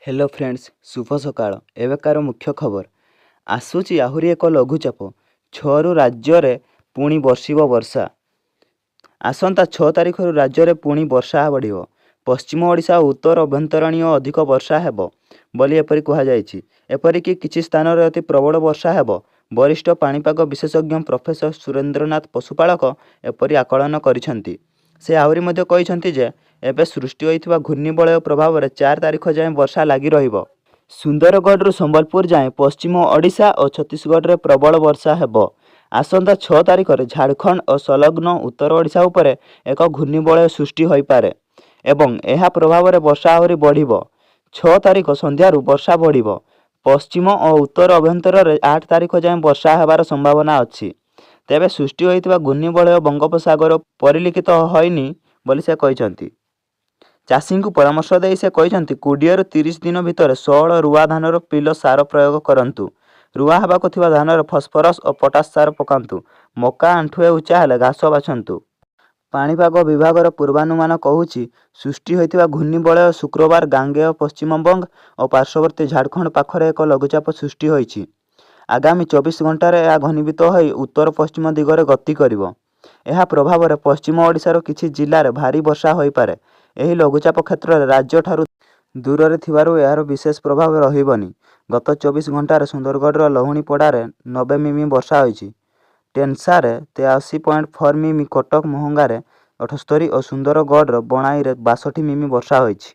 Hello friends, ଶୁଭ ସକାଳ। ଏବେକାର ମୁଖ୍ୟ ଖବର, ଆସୁଛି ଆହୁରି ଏକ ଲଘୁଚାପ। 6ରୁ ରାଜ୍ୟରେ ପୁଣି ବର୍ଷିବ ବର୍ଷା। ଆସନ୍ତା 6 ତାରିଖରୁ ରାଜ୍ୟରେ ପୁଣି ବର୍ଷା ବଢ଼ିବ। ପଶ୍ଚିମ ଓଡ଼ିଶା ଓ ଉତ୍ତର ଅଭ୍ୟନ୍ତରୀଣ ଅଧିକ ବର୍ଷା ହେବ ବୋଲି ଏପରି କୁହାଯାଇଛି। ଏପରିକି କିଛି ସ୍ଥାନରେ ଅତି ପ୍ରବଳ ବର୍ଷା ହେବ। ବରିଷ୍ଠ ପାଣିପାଗ ବିଶେଷଜ୍ଞ ପ୍ରଫେସର ସୁରେନ୍ଦ୍ରନାଥ ପଶୁପାଳକ ଏପରି ଆକଳନ କରିଛନ୍ତି। ସେ ଆହୁରି ମଧ୍ୟ କହିଛନ୍ତି ଯେ, ଏବେ ସୃଷ୍ଟି ହୋଇଥିବା ଘୂର୍ଣ୍ଣିବଳୟ ପ୍ରଭାବରେ 4 ତାରିଖ ଯାଏଁ ବର୍ଷା ଲାଗି ରହିବ। ସୁନ୍ଦରଗଡ଼ରୁ ସମ୍ବଲପୁର ଯାଏଁ ପଶ୍ଚିମ ଓଡ଼ିଶା ଓ ଛତିଶଗଡ଼ରେ ପ୍ରବଳ ବର୍ଷା ହେବ। ଆସନ୍ତା 6 ତାରିଖରେ ଝାଡ଼ଖଣ୍ଡ ଓ ସଂଲଗ୍ନ ଉତ୍ତର ଓଡ଼ିଶା ଉପରେ ଏକ ଘୂର୍ଣ୍ଣିବଳୟ ସୃଷ୍ଟି ହୋଇପାରେ ଏବଂ ଏହା ପ୍ରଭାବରେ ବର୍ଷା ଆହୁରି ବଢ଼ିବ। 6 ତାରିଖ ସନ୍ଧ୍ୟାରୁ ବର୍ଷା ବଢ଼ିବ। ପଶ୍ଚିମ ଓ ଉତ୍ତର ଅଭ୍ୟନ୍ତରରେ 8 ତାରିଖ ଯାଏଁ ବର୍ଷା ହେବାର ସମ୍ଭାବନା ଅଛି। ତେବେ ସୃଷ୍ଟି ହୋଇଥିବା ଘୂର୍ଣ୍ଣିବଳୟ ବଙ୍ଗୋପସାଗର ପରିଲିଖିତ ହୋଇନି ବୋଲି ସେ କହିଛନ୍ତି। ଚାଷୀଙ୍କୁ ପରାମର୍ଶ ଦେଇ ସେ କହିଛନ୍ତି, 20ରୁ 30 ଦିନ ଭିତରେ ସଅଳ ରୁଆ ଧାନର ପିଲ ସାର ପ୍ରୟୋଗ କରନ୍ତୁ। ରୁଆ ହେବାକୁ ଥିବା ଧାନରେ ଫସଫରସ୍ ଓ ପଟାସ ସାର ପକାନ୍ତୁ। ମକା ଆଣ୍ଠୁଏ ଉଚ୍ଚା ହେଲେ ଘାସ ବାଛନ୍ତୁ। ପାଣିପାଗ ବିଭାଗର ପୂର୍ବାନୁମାନ କହୁଛି, ସୃଷ୍ଟି ହୋଇଥିବା ଘୂର୍ଣ୍ଣିବଳୟ ଶୁକ୍ରବାର ଗାଙ୍ଗେୟ ପଶ୍ଚିମବଙ୍ଗ ଓ ପାର୍ଶ୍ୱବର୍ତ୍ତୀ ଝାଡ଼ଖଣ୍ଡ ପାଖରେ ଏକ ଲଘୁଚାପ ସୃଷ୍ଟି ହୋଇଛି। ଆଗାମୀ 24 ଘଣ୍ଟାରେ ଏହା ଘନୀଭୂତ ହୋଇ ଉତ୍ତର-ପଶ୍ଚିମ ଦିଗରେ ଗତି କରିବ। ଏହା ପ୍ରଭାବରେ ପଶ୍ଚିମ ଓଡ଼ିଶାର କିଛି ଜିଲ୍ଲାରେ ଭାରି ବର୍ଷା ହୋଇପାରେ। ଏହି ଲଘୁଚାପ କ୍ଷେତ୍ର ରାଜ୍ୟଠାରୁ ଦୂରରେ ଥିବାରୁ ଏହାର ବିଶେଷ ପ୍ରଭାବ ରହିବନି। ଗତ 24 ଘଣ୍ଟାରେ ସୁନ୍ଦରଗଡ଼ର ଲହୁଣିପଡ଼ାରେ 90 ମିମି ବର୍ଷା ହୋଇଛି। ଟେନସାରେ 83.4 ମିମି, କଟକ ମହଙ୍ଗାରେ 78 ଓ ସୁନ୍ଦରଗଡ଼ର ବଣାଇରେ 62 ମିମି ବର୍ଷା ହୋଇଛି।